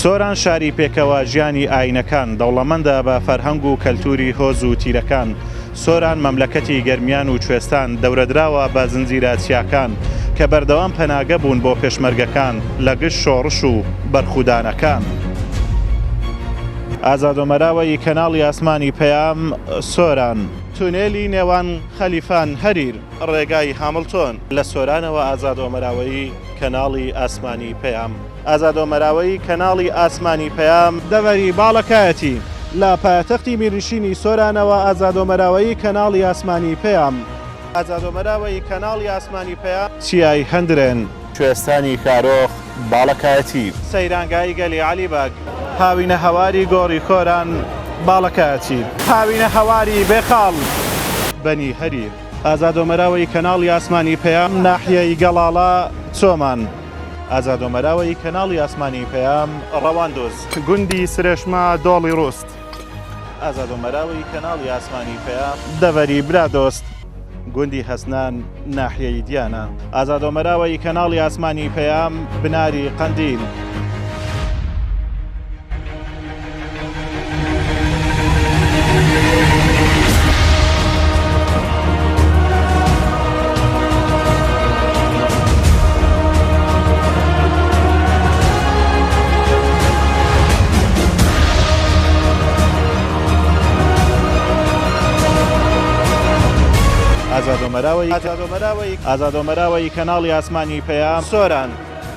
سۆران شاری پێکەوە ژیانی ئاینەکان، دەوڵەمەندە بە فەرهەنگ و کەلتوری هۆز و تیرەکان. سۆران مەملەکەتی گەرمیان و کوێستان، دەورەدراوە بە زنجیرە چیاکان، کە بەردەوام پەناگە بوون بۆ پێشمەرگەکان لە گشت شۆڕش و بەرخودانەکان. ئازاد ئۆمەراوە ی کەناڵی ئاسمانی پەیام، سۆران. تونێلی نێوان خەلیفان هەریر، ڕێگای هامڵتۆن. لە سۆرانەوە ئازاد ئۆمەراوەیی، کەناڵی ئاسمانی پەیام. ئازاد ئۆمەراوەیی، کەناڵی ئاسمانی پەیام. دەڤەری باڵەکایەتی. لە پایەتەختی میرنشینی سۆرانەوە ئازاد ئۆمەراوەیی، کەناڵی ئاسمانی پەیام. ئازاد ئۆمەراوەیی، کەناڵی ئاسمانی پەیام. چیای هەندرێن. کوێستانی کارۆخ، باڵەکایەتی. سەیرانگای گەلی عەلی بەگ. هاوینەهەواری گۆڕی کۆران، باڵەکایەتی. هاوینەهەواری بێخاڵ، بەنی هەریر. ئازاد ئۆمەراوەیی کەناڵی ئاسمانی پەیام، ناحیەی گەڵاڵە، چۆمان. ئازاد ئۆمەراوەیی کەناڵی ئاسمانی پەیام، ڕەواندوز. گوندی سرێشمە، دۆڵی ڕوست. ئازاد ئۆمەراوەیی کەناڵی ئاسمانی پەیام، دەڤەری برادۆست. گوندی هەسنان، ناحیەی دیانە. ئازاد ئۆمەراوەیی کەناڵی ئاسمانی پەیام، بناری قەندیل. ئازاد ئۆمەراوەیی ئازاد ئۆمەراوەیی کەناڵی ئاسمانی پەیام، سۆران.